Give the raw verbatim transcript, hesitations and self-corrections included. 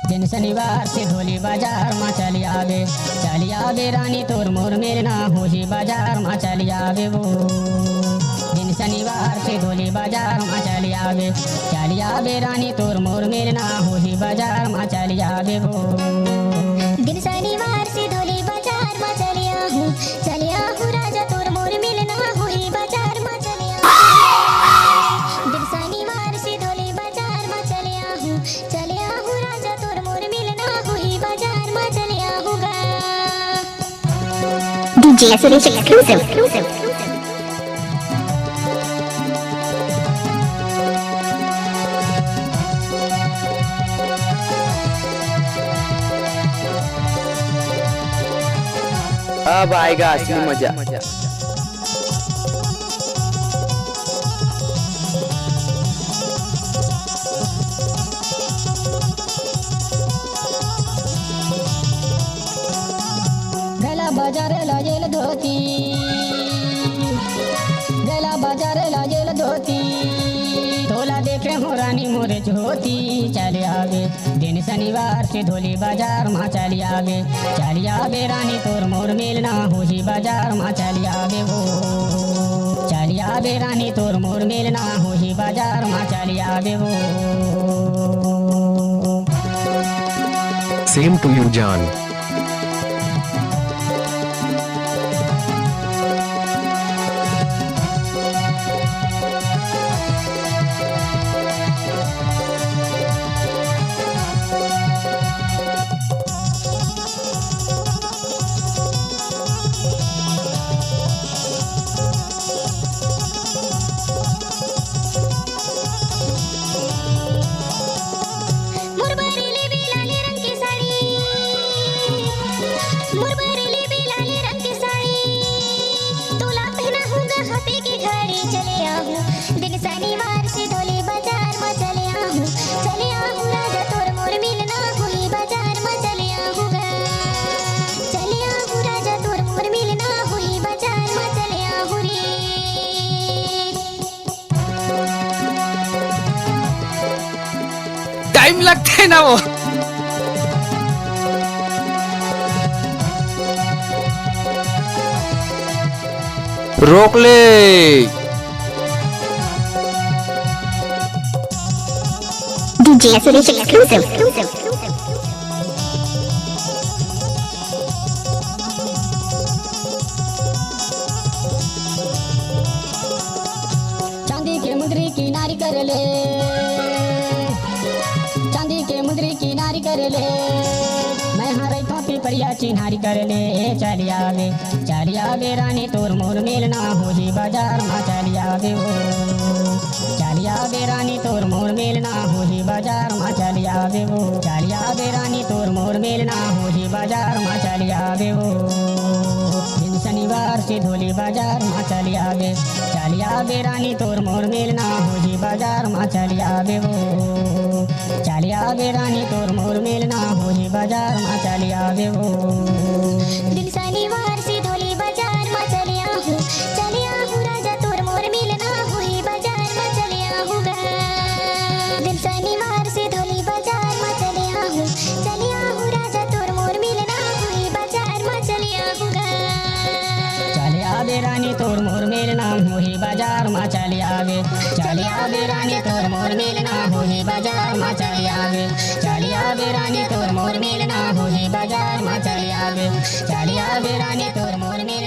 दिन शनिवार सिधौली बाजार मा चली आबे, चली आबे रानी तोर मोर मिलना होही बाजार मा चली आबे वो। दिन शनिवार सिधौली बाजार मा चली आबे, चली आबे रानी तोर मोर मिलना होही बाजार मा चली आबे वो। दिन शनिवार सिधौली बाजार मा चली आहूँ, चली आहूँ राजा तोर मोर मिलना होही बाजार मा चली आहूँ। दिन शनिवार सिधौली बाजार मा चली आहूँ, चली आहूँ राजा तोर मोर मिलना होही बाजार मा चली आहूँ गा। D J Suresh exclusive। अब आएगा असली मजा। गैला बाजार ला जेल धोती, गैला बाजार ला जेल धोती, तोला देखे हो रानी मोर जोती। चली आबे दिन शनिवार सिधौली बाजार मा चली आबे, चली आबे रानी तोर मोर मिलना होही बाजार मा चली आबे वो। चली आबे रानी तोर मोर मिलना होही बाजार मा चली आबे वो। Same to you, जान। मोर बर लेबे लाल रंग के साड़ी, मोर बर लेबे लाल रंग के साड़ी, तोला पहनाहूँ गा हाथे के घड़ी। चले आहूँ दिन शनिवार सिधौली बाजार मा चले आहूँ, चले आहूँ राजा तोर मोर मिलना होही बाजार मा चले आहूँ गा, चले आहूँ राजा तोर मोर मिलना होही बाजार मा चले आहूँ रे। टाइम लगथे ना वो। रोक ले। D J Suresh exclusive। चांदी के मुंदरी किनारी कर ले, चांदी के मुंदरी किनारी कर ले, मैं हरई तो पिपरिया चिन्हारी कर ले। चली आबे, चली आबे रानी तोर मोर मिलना होही बाजार मा चली आबे वो। चली आबे रानी तोर मोर मिलना होही बाजार मा चली आबे वो। चली आबे रानी तोर मोर मिलना होही बाजार मा चली आबे वो। दिन शनिवार सिधौली बाजार मा चली आबे, चली आबे रानी तोर मोर मिलना होही बाजार मा चली आबे वो। चली आबे रानी तोर मोर मिलना होही बाजार मा चली आबे वो। दिन शनिवार सिधौली बाजार मा चली आहूँ, चली आहूँ राजा तोर मोर मिलना होही बाजार मा चली आहूँ गा। दिन शनिवार सिधौली बाजार मा चली आहूँ, चली आहूँ राजा तोर मोर मिलना होही बाजार मा चली आहूँ गा। चली आबे रानी तोर मोर मिलना होही बाजार मा चली आबे, चली आबे रानी तोर मोर मिलना होही बाजार मा चली आबे, चली आबे रानी तोर मोर मिलना होही बाजार मा चली आबे, चली आबे रानी तोर मोर मिलना